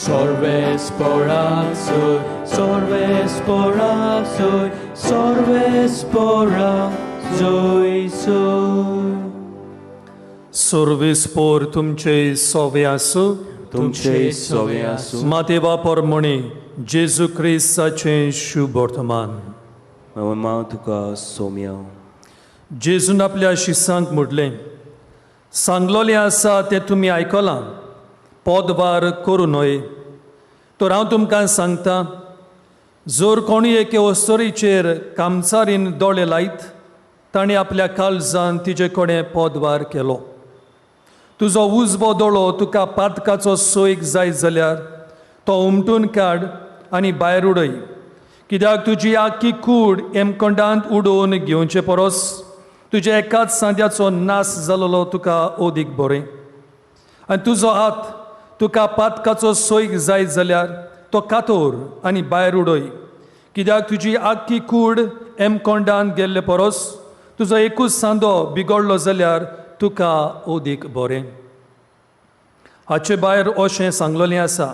Sorvespora soy, sorvespora soy, sorvespora soy soy. सर्वेस्पोर तुमचे सोवे आसूं. तुमचे सोवे आसूं. मातेवा परमणी जेजू क्रिस्ताचें शुभ वर्तमान. मामा तुका सोम्या. जेजून आपल्या शिसांक म्हटलें, सांगलोलें आसा तें तुमी आयकलां, पोदवार करूं न्हय. तर हांव तुमकां सांगता, जर कोणूय एके अस्तोरीचेर कामचारीन दोळे लायत, ताणें आपल्या काळजान तिजे कडेन पोदवार केलो. तुजो उजवो दोळो तुका पातकाचो सोयीक जायत जाल्यार तो उमटून काड आनी भायर उडय, कित्याक तुजी आख्खी कूड हेमकोंडांत उडोवन घेवचे परस तुज्या एकाच सांद्याचो नास जालोलो तुका अदीक बरें. आनी तुजो हात तुका पातकाचो सोयीक जायत जाल्यार तो कातोर आनी भायर उडय, कित्याक तुजी आख्खी कूड हेमकोंडांत गेल्ले परस तुजो एकूच सांदो बिगडलो जाल्यार तुका अदीक बरें. हाचे भायर अशें सांगलोलें आसा,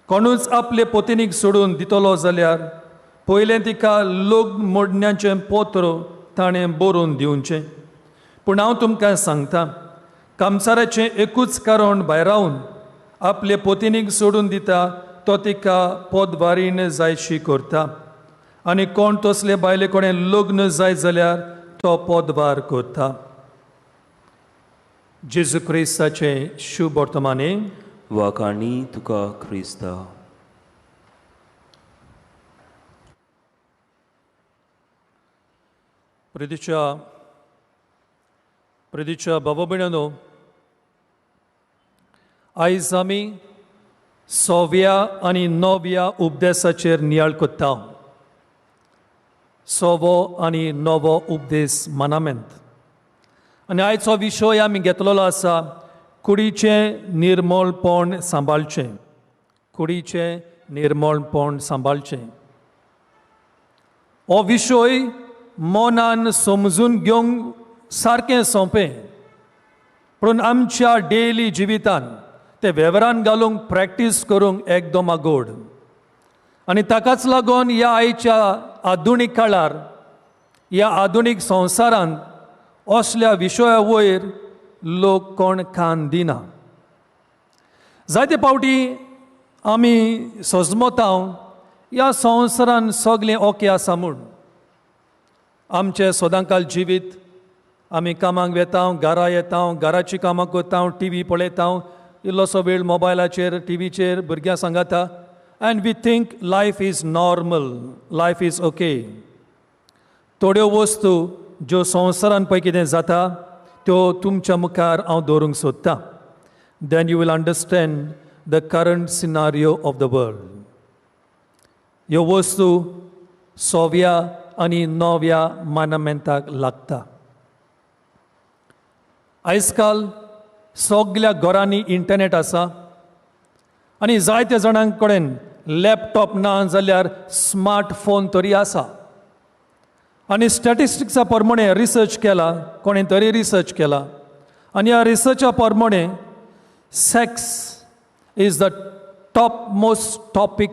कोणूच आपले पोतिनीक सोडून दितलो जाल्यार पयलें तिका लग्न मोडण्याचें पत्र ताणें बरोवन दिवचें. पूण हांव तुमकां सांगता, कामसाराचें एकूच कारण भायरावन आपले पोतिनीक सोडून दिता तो तिका पोदवारीन जायशी करता, आनी कोण तसले बायले कडेन लग्न जायत जाल्यार तो पोदवार करता. जेजू क्रिस्ताचें शुभ वर्तमाने. वाखाणी तुका क्रिस्ता. प्रितीच्या बाबा भयणांनो, आयज आमी सव्या आनी नव्या उपदेसाचेर नियाळ करता. सवो आनी नवो उपदेस मानामेंत. आनी आयचो विशय आमी घेतलेलो आसा, कुडीचें निर्मळपण सांबाळचें. कुडीचें निर्मळपण सांबाळचें. हो विशय मनान समजून घेवंक सारकें सोंपें, पूण आमच्या डेली जिवितान ते वेव्हारान घालूंक प्रॅक्टीस करूंक एकदम आगोड. आनी ताकाच लागून ह्या आयच्या आधुनीक काळार, ह्या आधुनीक संवसारांत असल्या विशया वयर लोक कोण कान दिना. जायते फावटी आमी सजमता ह्या संवसारान सगळें ओके आसा म्हूण. आमचें सदांकाल जिवीत, आमी कामाक वेता, घरा येता, घराचीं कामां करता, टी व्ही पळयता, इल्लोसो वेळ मोबायलाचेर टी व्हीचेर भुरग्यां सांगाता, and we think life is normal, life is okay. थोड्यो वस्तू ज्यो संवसारान पळय कितें जाता त्यो तुमच्या मुखार हांव दवरूंक सोदतां. Then you will understand the current scenario of the world. ह्यो वस्तू सव्या आनी नव्या मानामेंताक लागता. आयज काल सगल्या घरांनी इंटरनेट आसा आनी जायत्या जाणां कडेन लॅपटॉप ना जाल्यार स्मार्ट फोन तरी आसा. आनी स्टॅटिस्टिक्सा प्रमाणे रिसर्च केला, कोणें तरी रिसर्च केला, आनी ह्या रिसर्चा प्रमाणे sex is the top most topic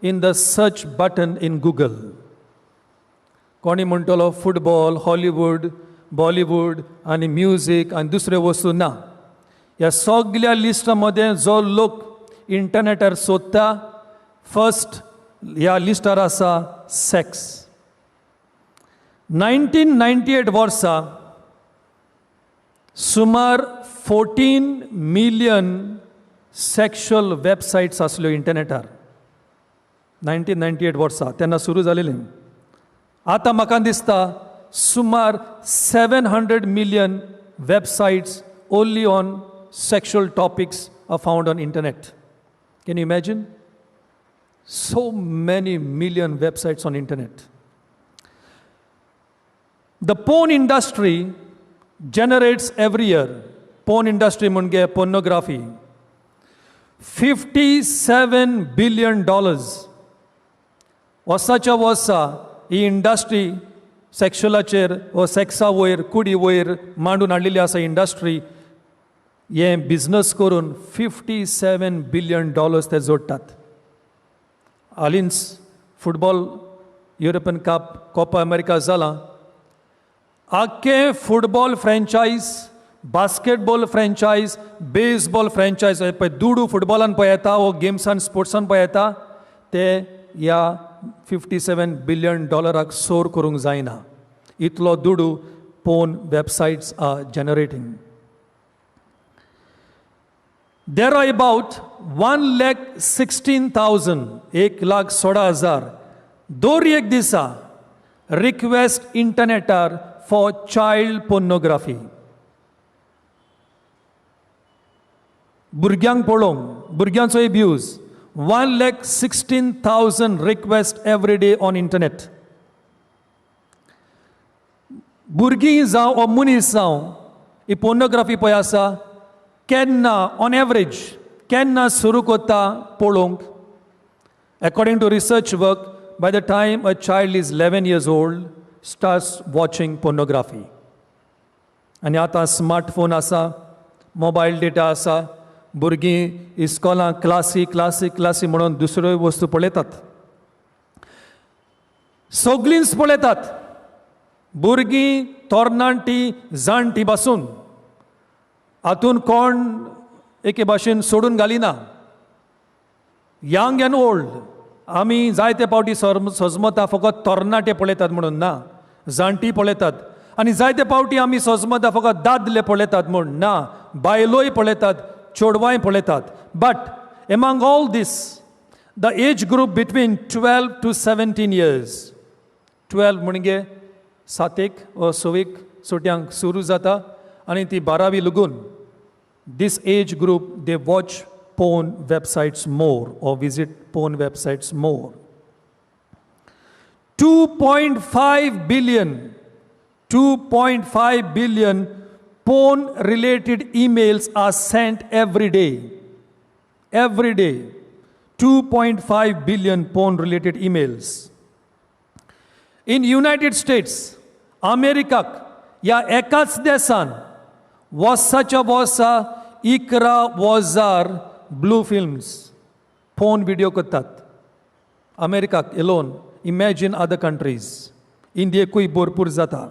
in the search button in Google. कोणी म्हणटलो फुटबॉल, हॉलिवूड, बॉलिवूड आनी म्युजीक आनी दुसऱ्यो वस्तू ना. ह्या सगल्या लिस्टा मदें जो लोक इंटरनेटार सोदता फर्स्ट ह्या लिस्टार आसा सेक्स. 1998 वर्सा सुमार 14 मिलियन सेक्शुअल वेबसायट्स आसल्यो इंटरनेटार. 1998 वर्सा तेन्ना सुरू जालेलें. आतां म्हाका दिसता सुमार 700 million websites only on sexual topics are found on internet. Can you imagine? So many million websites on internet. The porn industry generates every year, porn industry म्हणजे pornography, $57 billion. वर्साच्या वर्सा ही इंडस्ट्री सेक्शुअलाचेर व सेक्सा वयर, कुडी वयर मांडून हाडलेली आसा इंडस्ट्री. हें बिजनस करून $57 बिलियन ते जोडटात. हालींच football European cup, Copa America जालां. आख्खें football franchise, basketball franchise, baseball franchise, पळय दुडू फुटबॉलान पळय येता वो गेम्सान स्पोर्ट्सान पळय येता, ते ह्या 57 बिलियन डॉलराक सोर करूंक जायना. इतलो दुडू porn websites are generating. There are about 1,16,000, 1,16,000 दर एक दिसा रिक्वेस्ट इंटरनेटार फॉर चायल्ड पोर्नोग्राफी. भुरग्यांक पळोवंक, भुरग्यांचो abuse. 1,16,000 request every day on internet. भुरगीं जावं ओ मनीस जावं, ही पोर्नोग्राफी पळय आसा केन्ना, ऑन एवरेज केन्ना सुरू करता पळोवंक? According to research work, by the time a child is 11 years old, starts watching pornography. आनी आतां स्मार्टफोन आसा, मोबायल डेटा आसा, भुरगीं इस्कॉलां क्लासी क्लासी क्लासी म्हणून दुसऱ्योय वस्तू पळयतात. सगळींच पळयतात, भुरगीं, तरणाटी, जाणटी पासून. हातून कोण एके भाशेन सोडून घालिना, यंग एंड ओल्ड. आमी जायते फावटी सजमता फकत तरणाटे पळयतात म्हणून. ना, जाणटी पळयतात. आनी जायते फावटी आमी सजमता फकत दादले पळयतात म्हूण. ना, बायलोय पळयतात, चेडवांय पळयतात. But among all this, the age group between 12 to 17 years, 12 म्हणजे सातेक वा सवेक सुटयांक सुरू जाता आनी ती बारावी लगून, this age group, they watch porn websites more or visit porn websites more. 2.5 billion, 2.5 billion porn related emails are sent every day. Every day. 2.5 billion porn related emails. In United States, अमेरिकाक ह्या एकाच देसान वर्साच्या वर्सा 11,000 blue films, porn video करतात अमेरिकाक Elon. Imagine other countries. इंडियेकूय भरपूर जाता.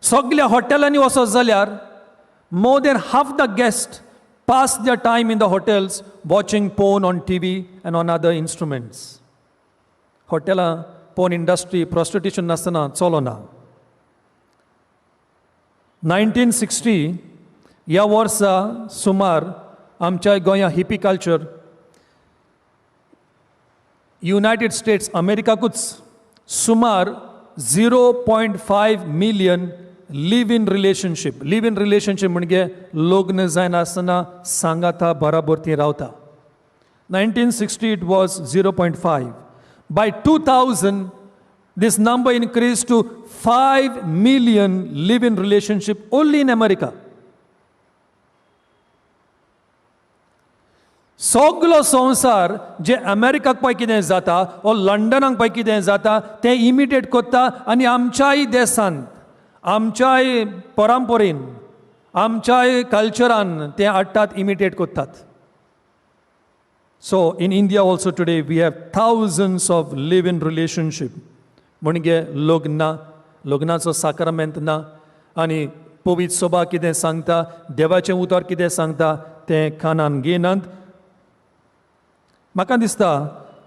सगल्या हॉटेलांनी वचत जाल्यार more than half the guest pass the time in the hotels watching porn on TV and on other instruments. हॉटेलां, पोर्न इंडस्ट्री, प्रोस्टिट्यूशन नासतना चलोना. 1960 ह्या वर्सा सुमार आमच्या गोंया हिपी कल्चर, युनायटेड स्टेट्स अमेरिकाकूच सुमार 0.5 million live in relationship. Live in relationship म्हणजे लग्न जायनासतना सांगाता बराबर ती रावता. 1960 it was 0.5. By 2000 this number increased to 5 million live in relationship only in America. सगलो संवसार जे अमेरिकाक पळय कितें जाता वो लंडनाक पळय कितें जाता तें इमिटेट करता आनी आमच्याय देशांत, आमच्याय परंपरेन, आमच्याय कल्चरान ते हाडटात, इमिटेट करतात. So in India also today we have thousands of live in relationship. म्हणजे लग्न ना, लग्नाचो साक्रामेंत ना आनी पवित्र सभा कितें सांगता, देवाचें उतर कितें सांगता तें कानान घेनात. म्हाका दिसता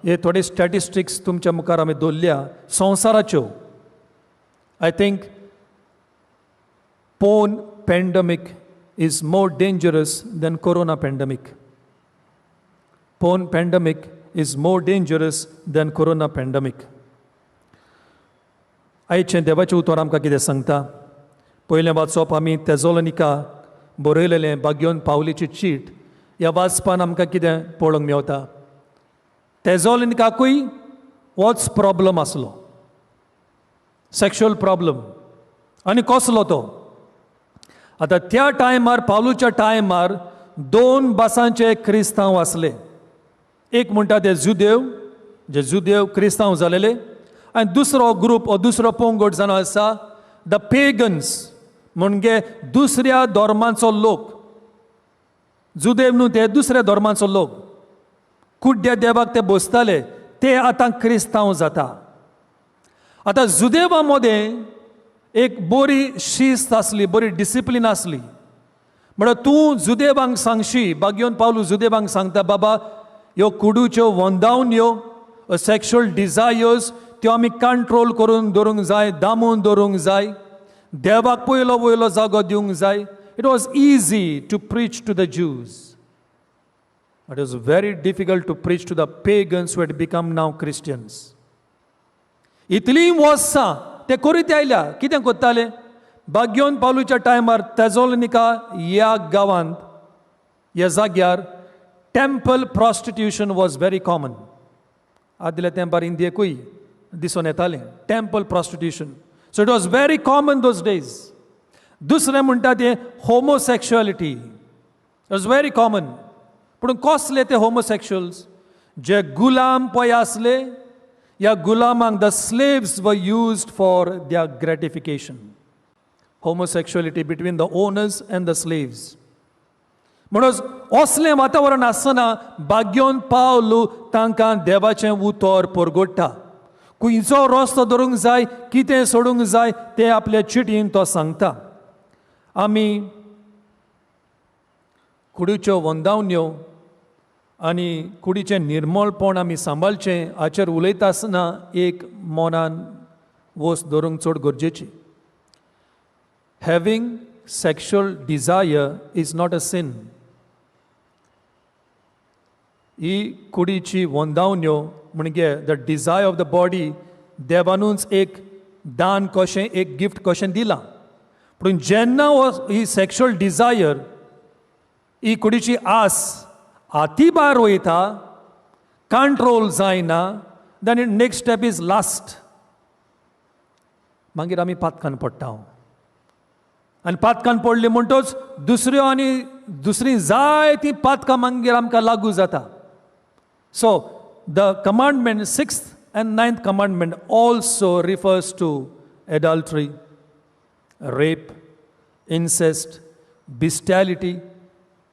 हे थोडे स्टॅटिस्टिक्स तुमच्या मुखार आमी दवरल्या संवसाराच्यो. I think porn pandemic is more dangerous than corona pandemic. Porn pandemic is more dangerous than corona pandemic. आयचें देवाचें उतर आमकां कितें सांगता? पयलें वाचप आमी तेजोलनिका बरयलेलें भाग्योन पावलीची चीट. ह्या वाचपान आमकां कितें पळोवंक मेवता? तेजोलनिकाकूय होच प्रॉब्लम आसलो, सेक्शुअल प्रॉब्लम. आनी कसलो तो? आतां त्या टायमार, पावलूच्या टायमार दोन भासांचे क्रिस्तांव आसले. एक म्हणटा ते जुदेव, जे जुदेव क्रिस्तांव जालेले, आनी दुसरो ग्रूप ओ दुसरो पंगड जावन आसा the pagans, म्हणजे दुसऱ्या धर्माचो लोक. जुदेव न्हू ते, दुसऱ्या धर्माचो लोक, कुड्ड्या देवाक ते बसताले, ते आतां क्रिस्तांव जाता. आतां जुदेवा मदें एक बरी शिस्त आसली, बरी डिसिप्लीन आसली. म्हळ्यार तूं जुदेवांक सांगशी, बागयोन पावलू जुदेवांक सांगता, बाबा ह्यो कुडूच्यो वंदावन ह्यो सॅक्शुअल डिजायर्स त्यो आमी कंट्रोल करून दवरूंक जाय, दामून दवरूंक जाय, देवाक पयलो वयलो जागो दिवंक जाय. It was easy to preach to the Jews. It was very difficult to preach to the pagans who had become now Christians. इतलीं वर्सां ते करीत आयल्या. कितें करताले बाग्योन पावलूच्या टायमार तेजोलनिका ह्या गांवांत, ह्या जाग्यार temple prostitution was very common. आदल्या तेंपार इंडियेकूय दिसून येतालें temple prostitution. So it was very common those days. दुसरें म्हणटा तें homosexuality was very common. पूण कसले ते होमोसॅक्शुअल्स? जे गुलाम पळय आसले, ह्या गुलामांक, the slaves were used for their gratification. Homosexuality between the owners and the slaves. म्हणून असलें वातावरण आसतना बाग्योन पावलू तांकां देवाचें उतर परगोडटा. खंयचो रस्तो धरूंक जाय, कितें सोडूंक जाय तें आपल्या चिटयेन तो सांगता. आमी कुडीच्यो वंदावण्यो आनी कुडीचें निर्मळपण आमी सांबाळचें हाचेर उलयता आसतना एक मनान वस्त दवरूंक चड गरजेची. Having sexual desire is not a sin. ही कुडीची वंदावण्यो म्हणजे the desire of the body देवानूच एक दान कशें, एक गिफ्ट कशें दिलां. पूण जेन्ना हो ही सॅक्शुअल डिजायर, ही कुडीची आस आती भायर वयता, कंट्रोल जायना, then it next step is lust. मागीर आमी पातकान पडटा आनी पातकान पडली म्हणटच दुसऱ्यो आनी दुसरी जायतीं पातकां मागीर आमकां लागू जाता. So the commandment, sixth and ninth commandment, also refers to adultery, rape, incest, bestiality.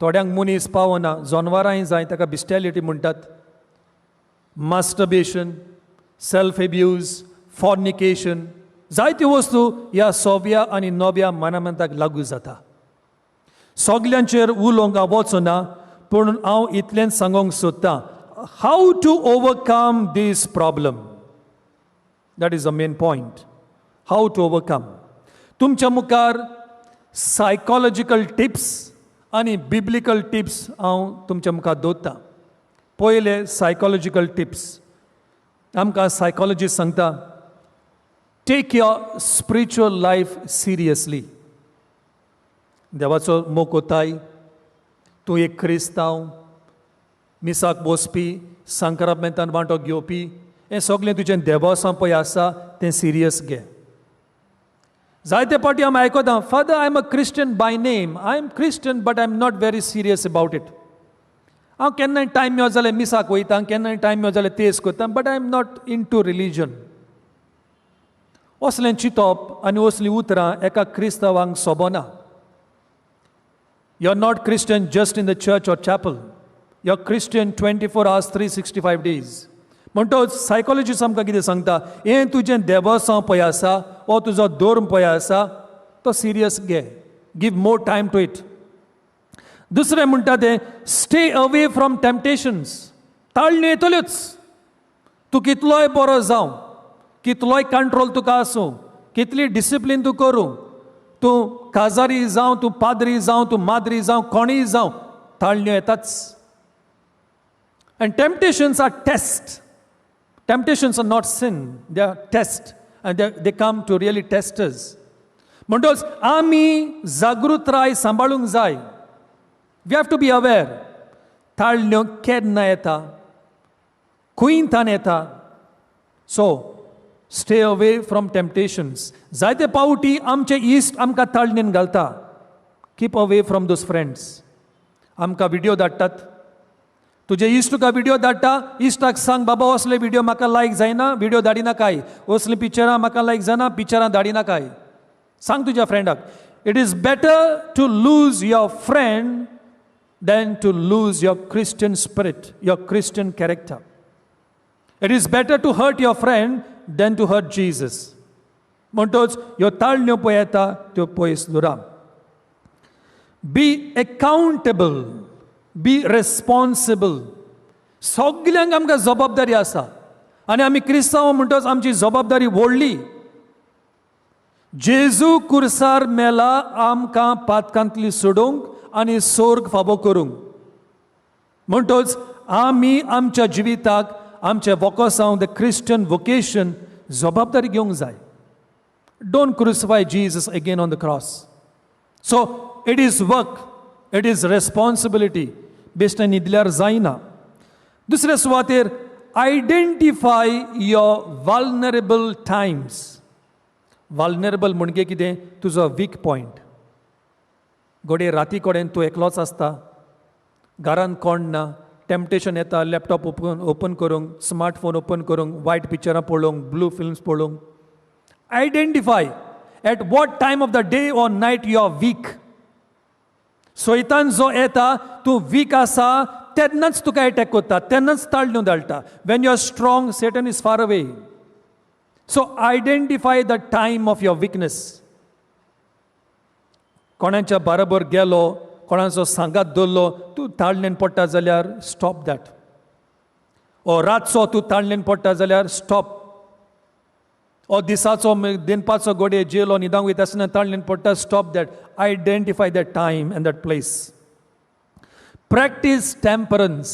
थोड्यांक मनीस पावना, जनवरांय जाय, ताका बिस्टॅलिटी म्हणटात. मास्टरबेशन, सेल्फ एब्यूज, फॉर्निकेशन, जायत्यो वस्तू ह्या सव्या आनी नव्या मानामंताक लागू जाता. सगल्यांचेर उलोवंक हांव वचना, पूण हांव इतलेंच सांगूंक सोदतां, how to overcome this problem. That is the main point, how to overcome. तुमच्या मुखार सायकोलॉजिकल टिप्स आनी बिब्लिकल टिप्स हांव तुमच्या मुखार दवरतां. पयले सायकोलॉजिकल टिप्स. आमकां सायकोलॉजी सांगता, take your spiritual life seriously. देवाचो मोग कोताय, तूं एक क्रिस्तांव, मिसाक बसपी, सांक्रामेंतान वांटो घेवपी, हें सगळें तुजें देवसां पळय आसा तें सिरियस घे. जायते पावटी आमी आयकता, "Father, I am a Christian by name. I am Christian, but I am not very serious about it. हांव केन्नाय टायम मेळत जाल्यार मिसाक वयता, केन्नाय टायम मेळत जाल्यार तेज करता, but I am not into religion." असलें चिंतप आनी असलीं उतरां एका क्रिस्तांवांक सोबना. You are not Christian just in the church or chapel. You are Christian 24 hours, 365 days. म्हणटच psychologist आमकां कितें सांगता, हें तुजें देवसांव पळय आसा वो तुजो धर्म पळय आसा तो सिरियस घे. Give more time to it. दुसरें म्हणटा तें, stay away from temptations. ताळण्यो येतल्योच. तूं कितलोय बरो जावं, कितलोय कंट्रोल तुका आसूं, कितली डिसिप्लीन तूं करूं, तूं काजारी जावं, तूं पाद्री जावं, तूं माद्री जावं, कोणीय जावं, ताळण्यो येताच. And temptations are test. Temptations are not sin, they are test, and they come to really test us. म्हणटच आमी जागृताय सांबाळूंक जाय. We have to be aware ताळण्यो केन्ना येता, खंय येता. So stay away from temptations. जायते पावटी आमचे इश्ट आमकां ताळणेन घालता. Keep away from those friends. आमकां विडियो धाडटात. तुजे इश्ट तुका विडियो धाडटा, इश्टाक सांग, "बाबा, असले विडियो म्हाका लायक जायना, विडियो धाडिनाकाय. असलीं पिक्चरां म्हाका लायक जायना, पिक्चरां धाडिनाकाय." सांग तुज्या फ्रेंडाक. It is better to lose your friend. than to lose your Christian spirit, your Christian character. It is better to hurt your friend than to hurt Jesus. म्हणटोच ह्यो ताळण्यो पळय येता त्यो पयस दवरा. Be accountable, be responsible. सगल्यांक आमकां जबाबदारी आसा आनी आमी क्रिस्तांव म्हणटच आमची जबाबदारी व्हडली. जेजू कुर्सार मेला आमकां पातकांतली सोडोवंक आनी सोर्ग फावो करूंक. म्हणटच आमी आमच्या जिविताक, आमच्या वोकोसांव, the Christian vocation, जबाबदारी घेवंक जाय. Don't crucify Jesus again on the cross. So it is work, it is responsibility. बेश्टें न्हिदल्यार जायना. दुसऱ्या सुवातेर, identify your vulnerable times. Vulnerable म्हणजे कितें? तुजो वीक पॉयंट. घडये राती कडेन तूं एकलोच आसता, घरांत कोण ना, टेम्पटेशन येता लॅपटॉप ओपन करूंक, स्मार्टफोन ओपन करूंक, वायट पिक्चरां पळोवंक, ब्लू फिल्म्स पळोवंक. Identify at what time of the day or night you are weak. सैतान जो येता, तूं वीक आसा तेन्नाच तुका एटॅक करता, तेन्नाच ताळण्यो धाडटा. When you are strong, Satan is far away. So identify the time of your weakness. कोणाच्या बरोबर गेलो, कोणाचो सांगात दवरलो, तूं ताळणेन पडटा जाल्यार स्टॉप that. ओ रातचो तूं ताळणेन पडटा जाल्यार स्टॉप. ओ दिसाचो, दिनपाचो घडये जेलो, न्हिदांक वयता आसतना ताळणेन पडटा, stop that. Identify that time and that place. Practice temperance.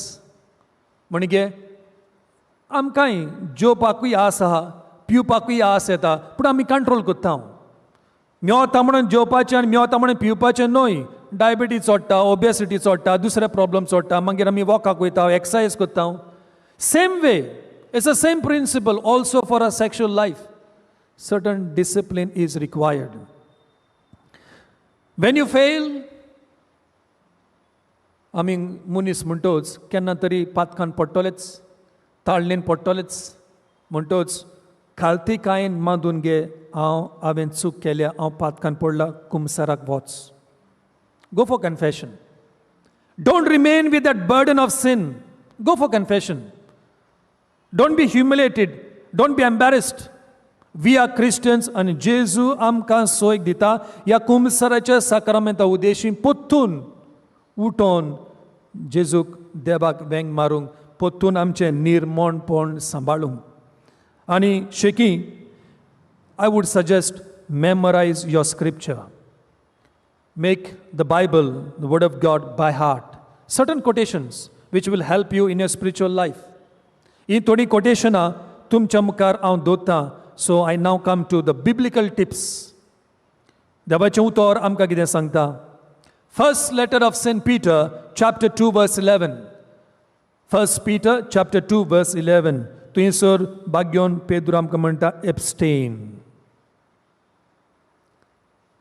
म्हणजे आमकांय जेवपाकूय आस आहा, पिवपाकूय आस येता, पूण आमी कंट्रोल करता. मेवता म्हणून जेवपाचें आनी मेवता म्हणून पिवपाचें न्हय. डायबिटीज चडटा, ओबेसिटी चडटा, दुसरे प्रॉब्लम चडटा. मागीर आमी वॉकाक वयता, एक्सरसायज करता. Same way, it's a same principle also for a sexual life. Certain discipline is required. When you fail, आमी मनीस म्हणटोच केन्ना तरी पातकान पडटलेच, ताळणेन पडटलेच. म्हणटोच खालतीकायेन मांदून घे, हांवें चूक केल्या, हांव पातकान पडला, कुमसाराक वच. Go for confession. Don't remain with that burden of sin. Go for confession. Don't be humiliated, don't be embarrassed. We are Christians आनी जेजू आमकां सोय दिता ह्या कुमसराच्या साक्रामेंता उद्देशी पोत्तून उठोन जेजूक, देवाक वेंग मारूंक, पोत्तून आमचें निर्मणपण सांबाळूंक. आनी शेकी I would suggest, memorize your scripture. Make the Bible, the word of God, by heart. Certain quotations which will help you in your spiritual life. ही थोडीं कोटेशनां तुमच्या मुखार हांव दवरतां. So I now come to the biblical tips. देवाचें उतर आमकां कितें सांगता? First letter of Saint Peter, chapter 2, verse 11. First Peter chapter 2, verse 11. थंयसर भाग्योन पेद्रू आमकां म्हणटा, एबस्टेन.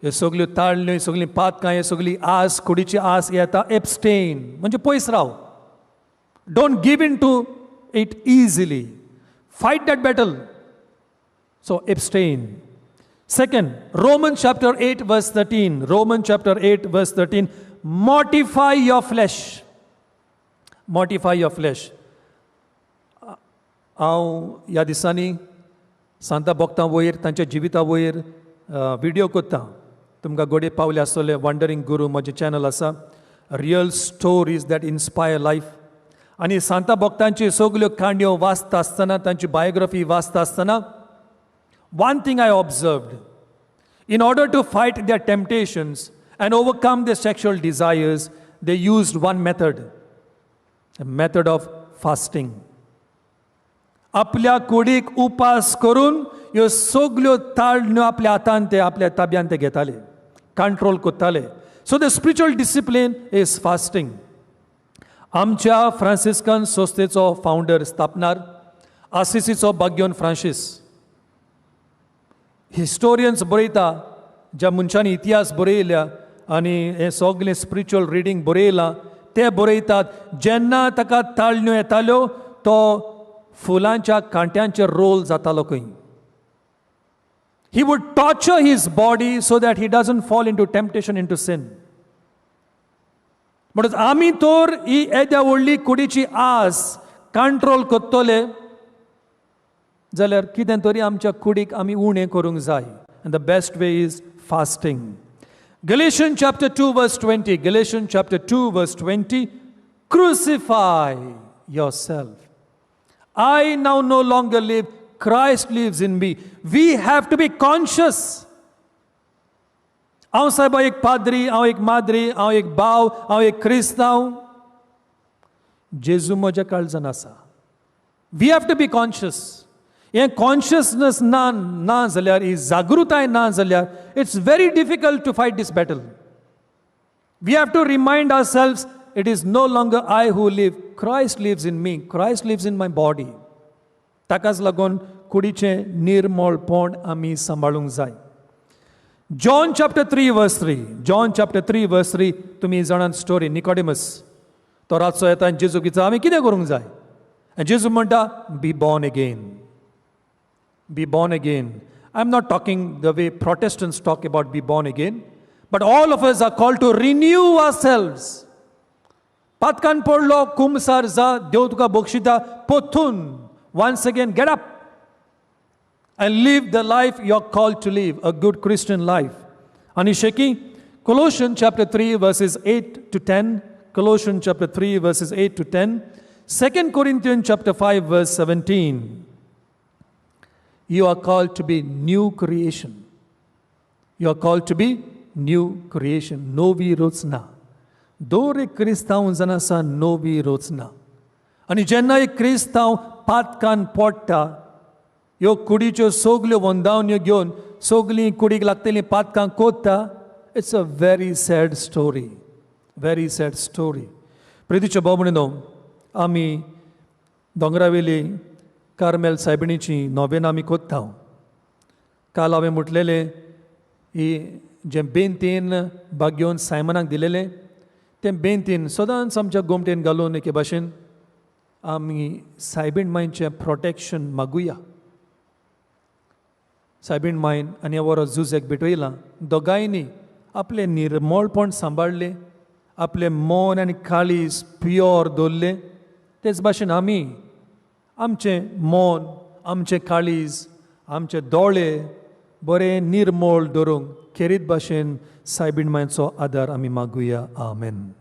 ह्यो सगल्यो ताळण्यो, सगळीं पातकां, ह्यो सगळी आस, कुडीची आस येता, एबस्टेन म्हणजे पयस राव. Don't give in to it easily. Fight that battle. So abstain. Second, Roman chapter 8, verse 13. Roman chapter 8, verse 13. Mortify your flesh. Mortify your flesh. हांव ह्या दिसांनी सांता भक्तां वयर, तांच्या जिविता वयर विडियो करता. तुमकां घडये पावले आसतले, वंडरिंग गुरू म्हजें चॅनल आसा, real stories that inspire life. आनी सांता भक्तांची सगल्यो काणयो वाचता आसतना, तांची बायोग्राफी वाचता आसतना, one thing I observed: in order to fight their temptations and overcome their sexual desires, they used one method, a method of fasting. आपल्या कुडीक उपास करून ह्यो सगल्यो ताळण्यो आपल्या हातान ते, आपल्या ताब्यान ते घेताले, कंट्रोल करताले. So the spiritual discipline is fasting. आमच्या फ्रांसिस्कन संस्थेचो फावंडर, स्थापनार, आसिसीचो बाग्योन फ्रांसीस, हिस्टोरियन्स बरयता, ज्या मनशांनी इतिहास बरयल्या आनी हें सगलें स्पिरिच्युअल रिडींग बरयलां, ते बरयतात, जेन्ना ताका ताळण्यो येताल्यो, तो फुलांच्या कांट्यांचेर रोल जातालो खंय. He would torture his body so that he doesn't fall into temptation, into sin. म्हणून आमी तर ही येद्या व्हडली कुडीची आस कंट्रोल करतले जाल्यार कितें तरी आमच्या कुडीक आमी उणें करूंक जाय. And the best way is fasting. Galatians chapter 2 verse 20. Galatians chapter 2 verse 20. Crucify yourself. I now no longer live, Christ lives in me. We have to be conscious. हांव सायबा एक पाद्री, हांव एक माद्री, हांव एक भाव, हांव एक क्रिस्तांव. जेजू म्हज्या काळजान आसा. We have to be conscious. हें कॉन्शियसनस ना ना जाल्यार, ही जागृताय ना जाल्यार, it's very difficult to fight this battle. We have to remind ourselves, it is no longer I who live, Christ lives in me, Christ lives in my body. ताकाच लागून कुडीचें निर्मळपण आमी सांबाळूंक जाय. John chapter 3 verse 3. John chapter 3 verse 3. तुमी जाणात story. निकोडिमस तो रातचो येता आनी जेजूक विचारता, आमी कितें करूंक जाय? आनी जेजू म्हणटा, "Be born again, be born again." I am not talking the way Protestants talk about be born again, but all of us are called to renew ourselves. पातकान पडलो, कुमसार जा, देव तुका बक्षिता. पोथून once again get up and live the life you are called to live, a good Christian life. आणि शेकी Colossians chapter 3 verses 8 to 10, Colossians chapter 3 verses 8 to 10, 2 Corinthians chapter 5 verse 17. You are called to be new creation. You are called to be new creation. नवी रचना. दर एक क्रिस्तांव जावन आसा नवी रचना. आनी जेन्ना एक क्रिस्तांव पातकान पडटा, ह्यो कुडीच्यो सगल्यो वंदावण्यो घेवन सगलीं कुडीक लागतलीं पातकां कोत्ता, it's a very sad story, very sad story. प्रितीच्या भाव म्हणून, आमी दोंगरावेली कार्मेल सायबिणीची नोवेन आमी कोत्ता. काल हांवें म्हटलेलें, ही जें बेंतीन बागेवन सायमनाक दिलेलें, तें बेंतीन सदांच आमच्या गोमटेन घालून एके भाशेन आमी सायबीण मांयचें प्रोटेक्शन मागुया. सायबीण मायन आनी वरो जुजेक भेटयलां. दोगांयनी आपलें निर्मळपण सांबाळ्ळें, आपलें मन आनी काळीज प्युअर दवरलें. तेच भाशेन आमी आमचें मन, आमचें काळीज, आमचे दोळे बरें निर्मळ दवरूंक खेरीत भाशेन सायबीण मांयचो आदार आमी मागुया. आमेन.